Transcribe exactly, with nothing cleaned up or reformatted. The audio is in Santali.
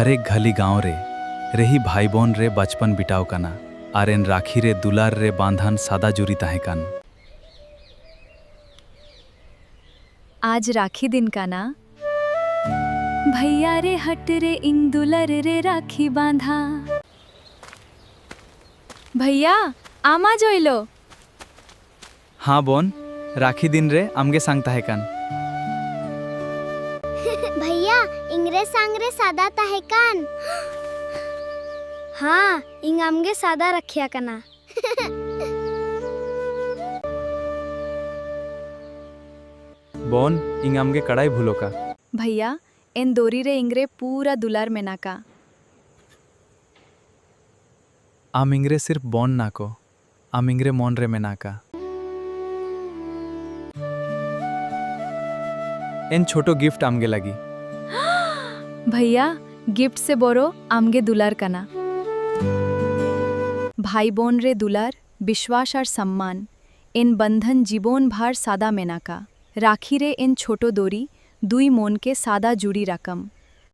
ᱟᱨᱮ ᱜᱷᱟᱹᱞᱤ ᱜᱟᱶ ᱨᱮ ᱨᱮᱦᱤ ᱵᱷᱟᱭ ᱵᱚᱱ ᱨᱮ ᱵᱟᱪᱯᱚᱱ ᱵᱤᱴᱟᱣ ᱠᱟᱱᱟ, ᱟᱨ ᱮᱱ ᱨᱟᱠᱷᱤ ᱨᱮ ᱫᱩᱞᱟᱨ ᱨᱮ ᱵᱟᱸᱫᱷᱟᱱ ᱥᱟᱫᱟ ᱡᱩᱨᱤ ᱛᱟᱦᱮᱸ ᱠᱟᱱ᱾ ᱟᱡ ᱨᱟᱠᱷᱤ ᱫᱤᱱ ᱠᱟᱱᱟ᱾ ᱵᱷᱟᱭᱭᱟ ᱨᱮ ᱦᱟᱴ ᱨᱮ ᱤᱧ ᱫᱩᱞᱟᱨ ᱨᱮ ᱨᱟᱠᱷᱤ ᱵᱟᱸᱫᱷᱟ᱾ ᱵᱷᱟᱭᱭᱟ, ᱟᱢᱟ ᱡᱚᱭᱞᱚ᱾ ᱦᱟᱸ ᱵᱚᱱ, ᱨᱟᱠᱷᱤ ᱫᱤᱱ ᱨᱮ ᱟᱢᱜᱮ ᱥᱟᱝ ᱛᱟᱦᱮᱸ ᱠᱟᱱ᱾ ᱵᱷᱟᱭᱭᱟ, ᱤᱧᱨᱮ ᱥᱟᱝ ᱨᱮ ᱥᱟᱫᱟ ᱛᱟᱦᱮᱸ ᱠᱟᱱ᱾ ᱦᱟᱸ, ᱤᱧ ᱟᱢᱜᱮ ᱥᱟᱫᱟ ᱨᱟᱠᱷᱤᱭᱟ ᱠᱟᱱᱟ᱾ ᱵᱚᱱ, ᱤᱧ ᱟᱢᱜᱮ ᱠᱟᱲᱟᱭ ᱵᱷᱩᱞᱚᱠᱟ᱾ ᱵᱷᱟᱭᱭᱟ, ᱮᱱ ᱫᱚᱨᱤ ᱨᱮ ᱤᱧᱨᱮ ᱯᱩᱨᱟ ᱫᱩᱞᱟᱨ ᱢᱮᱱᱟᱠᱟ᱾ ᱟᱢ ᱤᱧᱨᱮ ᱥᱤᱨᱯ ᱵᱚᱱ ᱱᱟᱠᱚ᱾ ᱟᱢ ᱤᱧᱨᱮ ᱢᱚᱱ ᱨᱮ ᱢᱮᱱᱟᱠᱟ᱾ ᱮᱱ ᱪᱷᱳᱴᱳ ᱜᱤᱯᱷᱴ ᱟᱢᱜᱮ ᱞᱟᱹᱜᱤ᱾ ᱵᱷᱟᱭᱭᱟ, ᱜᱤᱯᱷᱴ ᱥᱮ ᱵᱚᱨᱚ ᱟᱢᱜᱮ ᱫᱩᱞᱟᱨ ᱠᱟᱱᱟ᱾ ᱵᱷᱟᱭ ᱵᱚᱱ ᱨᱮ ᱫᱩᱞᱟᱨ, ᱵᱤᱥᱣᱟᱥ ᱟᱨ ᱥᱟᱢᱢᱟᱱ, ᱮᱱ ᱵᱟᱱᱫᱷᱟᱱ ᱡᱤᱵᱚᱱ ᱵᱷᱟᱨ ᱥᱟᱫᱟ ᱢᱮᱱᱟᱠᱟ᱾ ᱨᱟᱠᱷᱤ ᱨᱮ ᱮᱱ ᱪᱷᱳᱴᱳ ᱫᱚᱨᱤ, ᱫᱩᱭ ᱢᱚᱱ ᱠᱮ ᱥᱟᱫᱟ ᱡᱩᱨᱤ ᱨᱟᱠᱟᱢ᱾